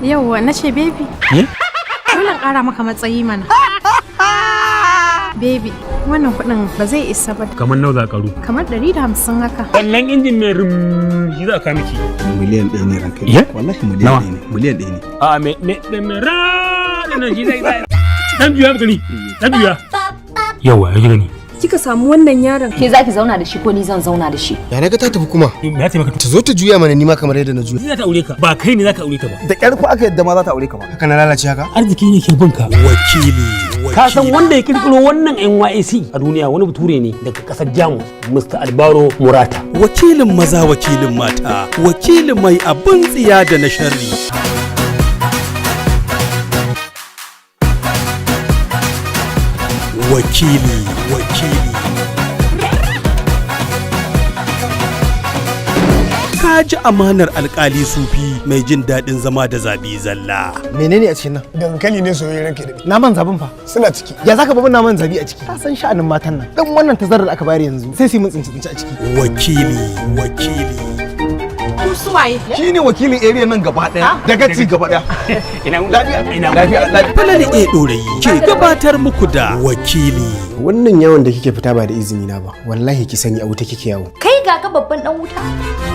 Yauwa, na ce baby. Eh? Dole in ƙara maka matsayi mana. Baby, wannan kuɗin ba zai isa ba. Kamar nawa za a karu? Kamar 150 haka. Wannan injin mai rum shi za a kawo miki. Miliyan 1 ne ranka. Ye? Wallahi miliyan Nawa? 1 ne, miliyan 1 ne. A me me me me ra nan shi zai dan juya gani. Dan juya. Yawa, ya gani. Kika samu wannan yaron? Ke za ki zauna da shi ko ni zan zauna da shi? Ya na ga ta tafi kuma? Me ya taimaka? Ta zo ta juya mana nima kamar yadda na juya. Zai ta aure ka. Ba kai ne za ka aure ta ba. Da ƙyar ko aka yadda ma za ta aure ka ba. Haka na lalace haka? Arziki ne ke bin ka. Wakili. Ka san wanda ya kirkiro wannan NYSC a duniya wani bature ne daga kasar Jamus, Mr. Albaro Murata. Wakilin maza, wakilin mata, wakilin mai abin tsiya da na sharri. Wakili, wakili. Ka ji amanar alkali Sufi mai jin daɗin zama da zabi zalla. Menene a cikin nan? Dankali ne soyayyen, ranka da Naman zabin fa? Suna ciki. Ya zaka babu naman zabi a ciki? Ka san sha'anin matan nan. Dan wannan tazarar da aka bayar yanzu sai su yi mun tsinci tsinci a ciki. Wakili, wakili. Ku suwaye? Shi ne wakilin area nan gaba ɗaya, daga ci gaba ɗaya. Ina Lafiya. Ina Lafiya, lafiya. Falali A Ɗorayi ke gabatar muku da Wakili. Wannan yawon da kike fita ba da izini na ba, wallahi ki sani a wuta kike yawo. Kai ga ka babban dan wuta.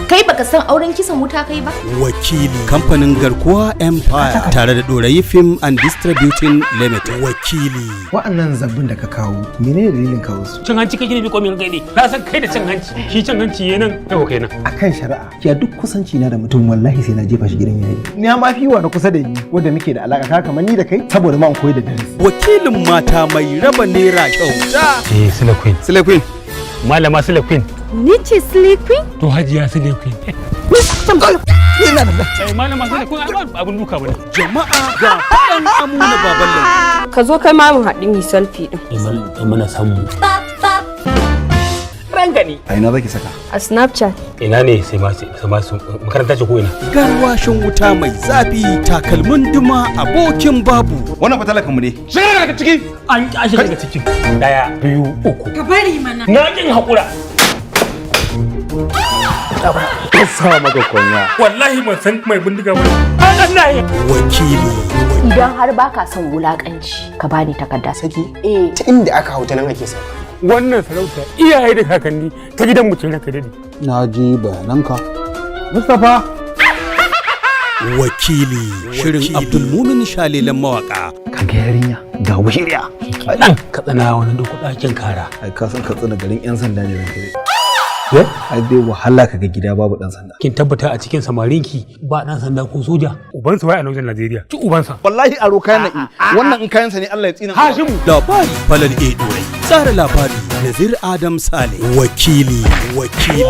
Kai baka san auren kisan wuta kai ba? Wakili. Kamfanin Garkuwa Empire tare da Ɗorayi Film and Distributing Limited. Wakili. Wa'annan zabbin da ka kawo, menene dalilin kawo su? Cin hanci kake ne ko min kai ne? Na san kai da cin hanci. Shi cin hanci yayin nan, kai kai nan. Akan shari'a, ya duk kusanci na da mutum wallahi sai na jefa shi gidan yayi. Ni ma fi wa na kusa da ni wanda muke da alaka ka kamar ni da kai saboda ma in koyi da darasi. Wakilin mata mai raba naira kyauta. Eh, Sule Queen. Sule Queen. Malama Sule Queen. Ni ce Slay Queen? To Hajiya Sule Queen. Eh, malama Sule Queen, ai ba abun duka bane. Jama'a, ga faɗan Amuna Baban Lambu. Ka zo kai ma mu haɗu mu selfie din. Mana san mu. Rangani. A ina zaki saka? A Snapchat. Ina ne sai ma sai ma su makaranta ce ko ina? Garwashin wuta mai zafi, takalmin duma, abokin babu. Wannan fa talakan mu ne. Shiga daga ciki. An ki shiga daga ciki. Daya, biyu, uku. Ka bari mana. Na kin hakura. Sa maka kwanya. Wallahi ban san mai bindiga ba. Allah ya. Wakili. Idan har baka son wulakanci, ka bani takarda. Saki? Eh. Ta inda aka hau ta nan ake sauka. Wannan sarauta iyaye da kakanni ta gidan mu ce, ranka dade. Na ji bayananka. Mustapha. Wakili. Shirin Abdulmumin Shalilan mawaka. Ka ga yarinya ga wuriya. Dan Katsina wani duk ɗakin kara. Ai ka san Katsina garin yan sanda ne, ranka dai. Ye? Ai dai wahala ka ga gida babu dan sanda. Kin tabbata a cikin samarinki ba dan sanda ko soja? Ubansa wai a wajen Najeriya. Ci ubansa. Wallahi aro kayan nan, wannan in kayansa ne Allah ya tsina. Hashimu. Labari Falal A Ɗorayi. Tsara labari Nazir Adam Sale. Wakili. Wakili.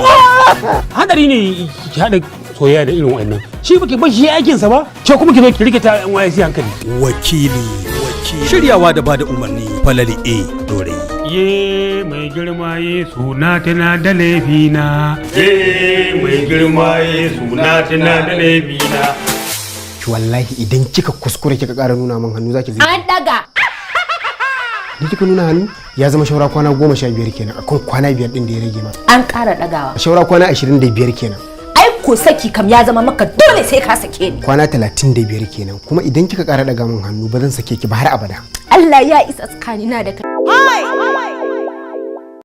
Hadari ne ki hada soyayya da irin wa'annan. Shi baki bar shi aikin sa ba? Ke kuma ki zo ki rikita NYSC hankali. Wakili. Wakili. Shiryawa da bada umarni Falal A Ɗorayi. Ye mai girma Yesu, na tuna da laifina. Ye mai girma Yesu, na tuna da laifina. Wallahi idan kika kuskure kika ƙara nuna min hannu zaki zai. An daga. Ni kika nuna hannu? Ya zama shaura kwana 15 kenan akan kwana 5 din da ya rage ma. An ƙara dagawa. Shaura kwana 25 kenan. Ai ko saki kam ya zama maka dole sai ka sake ni. Kwana 35 kenan. Kuma idan kika ƙara daga min hannu ba zan sake ki ba har abada. Allah ya isa tsakanina da kai.